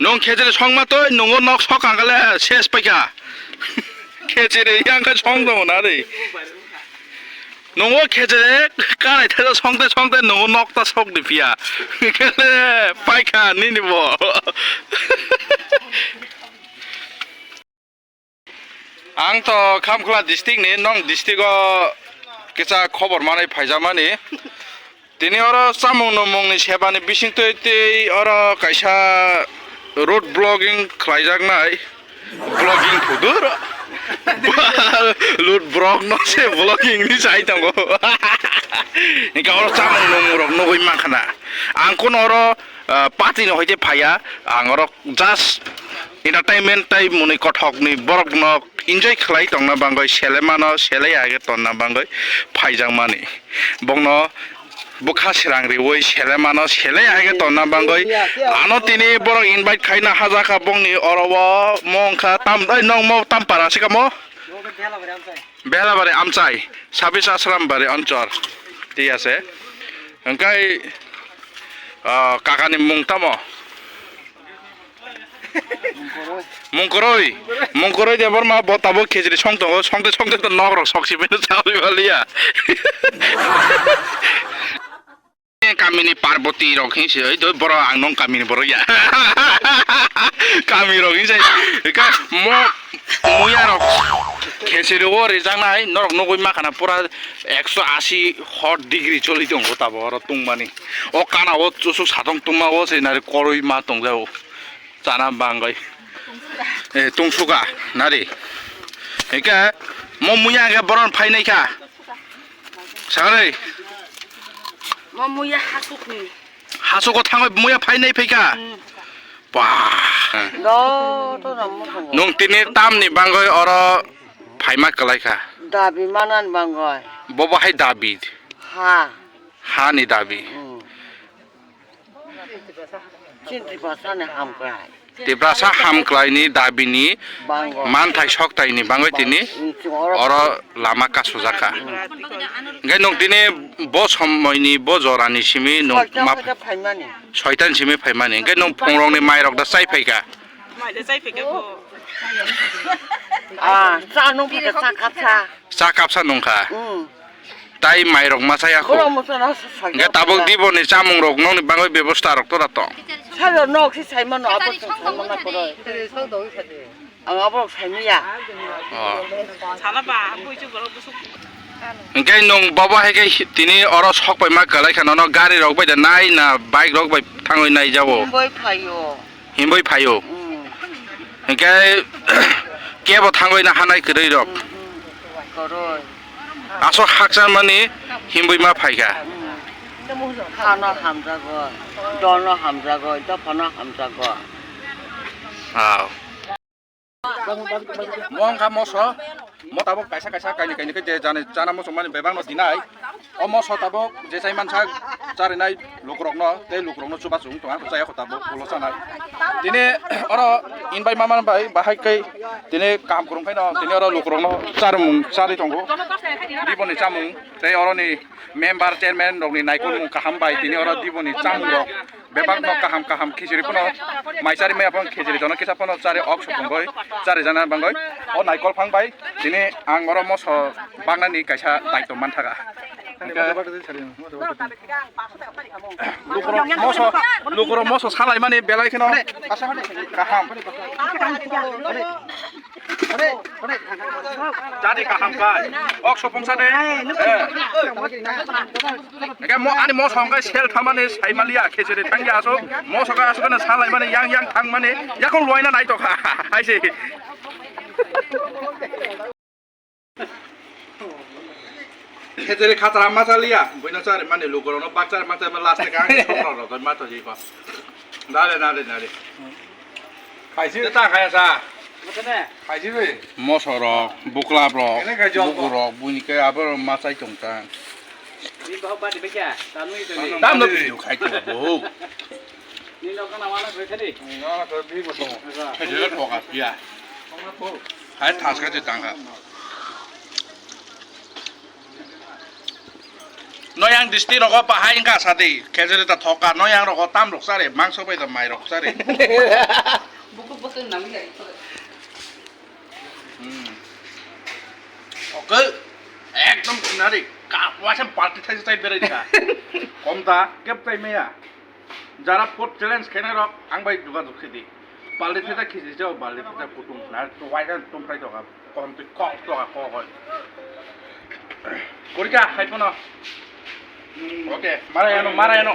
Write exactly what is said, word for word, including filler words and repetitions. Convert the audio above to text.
Nwng khejere songma twi, nwng o nok sok ang kale ses paikha. Khejere yang khe song tongo na ri. Nwng o khejere kanai thaisa songte songte nwng o nok ta sok di phiya. Khe paikha nini bo. Ang to Khamkhula district ni, nwng district o kisa khobor manwi phaijakmani. Tini oro chamung nwngmung ni sebani bisingtwi tei oro kaisa road blogging khlaijaknai. Blogging phudur. Road block no se blogging ni sai tongo. Hingke oro chamung nwngmung rok nugwi mankha na. Ang kuno oro, ah, party no hoite phaiya. Ang oro just entertainment tai mwnwi kothok ni borok no enjoy khlai tongna bangwi, sele mano, sele ya khe tonna bangwi phaijak mani. Bongno bwkha srang riwi sele mano, sele ya khe tonna bangwi. Ano tini borok invite khaina hajakha bongni oro o mo wngkha tam, ei, nong mo tam para se kamo? Behlabari Amchai, Sabis Ashram Bari Anchor. Thik ase. Hingke, ah, kakani mung tamo? Mungkoroi, Mungkoroi Debbarma bo tabuk khejri song tongo, songte songte to nok rok sok sibino chawi baliya. Kamini Parboti rok hinsi oi doi borok ang nong kamini borok ya. Kami rok hinsi ka mo muya rok khejri o rijaknai norok nugwi makhana pura ekso asi hot degree choli tongo tabo oro tungmani. O kana o chusuk satong tungma o se nari koroi ma tongjago. Chana bangwi. Eh, tungsuka, nari. Hingke, mo muya hingke boron phainai kha. Sagari. Mo muya hasukni. Hasuko thangwi muya phainai phaikha. Hmm. Bah. Do, to ram mo thang. Nung tini tamni bangwi oro phaima kwlai kha. Dabi manan bangwi. Bobo hai dabi. Ha. Hani dabi. Hmm. Chini Tiprasani hamkrai. Tiprasa hamkrai ni dabi ni bangwi. Manthai soktai ni bangwi tini oro lama kasujak kha. Hingke nwng tini bo somoi ni bo jora ni simi nwng soita ma phaikha phaimani. Soita ni simi phaimani. Hingke nwng phungrok ni mai rok da chai phaikha. Mai da chai phaikha bo. Ah, cha nwng phaikha cha kapsa. Cha kapsa nwngkha. Hmm. Tai mairok ma chaya kho. Borok mochano sa-, sa-, hingke tabuk diboni chamung rok nokni bangwi bebosta rok tora tong. Salo nok si saimano abo chwng saimano koroi. Ang abo rok saimaya. Oh. Sana ba, bui chu borok busuk. Hingke nwng bobo hai khe tini oro sok pai ma kwlai kha nono gari rok bai da nai na bike rok bai thangwi nai jago. Boi phaio. Himbai phaio. Mm. Hingke kebo thangwi na hanai kwrwi rok. Mm, mm. Koroi. Aswk hakchan mani himbai ma phaikha. Mm. Hano hamjago, dono hamjago, dophano hamjago. Aw. Mo wngkha moso. Mo tabuk kaisa kaisa kaini kaini khe je jani chana muchungmani bebakno dinai. O moso tabuk je chai mansa charinai lukurokno, tei lukurokno chubachu wng tongha, chaya kho tabuk ulo chanai. Tini oro inbai mama bai bahai khe tini kaham kwrwng khaino tini oro lukurokno charmung charwi tongo. Biboni chamung tei oroni member chairman rokni naikolmung kaham bai tini oro diboni chamung rok. Bebak no kaham kaham khichiri phano mai chari maya phano khichiri jono kisa phano chari ok sopung bai chari jana bangoi o naikol phang bai tini ang oro moso baknani kaisa daitw manthaga. Lukurok moso, lukurok moso salaimani belai kheno kaham. Jadi kaham kai. Ok sopung sade. Eh. Hingke mo ani moso hingke sel thamani saimaliya, khecheri thangya aswk, moso khe aswk no salaimani yang yang thangmani, yakung luaina naitokha, hai se. Khecheri khachara machaliya, buino chari mani lukurokno bakchari machari last khe ang sokno rogoi mato jiko. Dale, dale, dale. Khaisi ta khaya sa. Khaisi bai. Mosorok, buklaprok, bukurok, buini khe abo machai tongkha. Tamno video khai tongo bo. Khejero thoka phiya. Hai thaska je tangkha. No Yang district rogo bahai wngkha sadi, khejeri ta thoka, no yang rogo tam rok chari, mangso bai ta mai rok chari. Buku buku nang ya. Hmm. Oke, ekdom kinari, ka, waisa balti thai thai berai ka. Kom ta, kep tai meya. Jara food challenge khenai rok, ang bai jogajog khe di. Balti thai thai khiji jao, balti thai thai kutung na, to waisa tum thai toka, kom ti kok toka kok hoi. Korika, hai kono. Oke, mara yano, mara yano.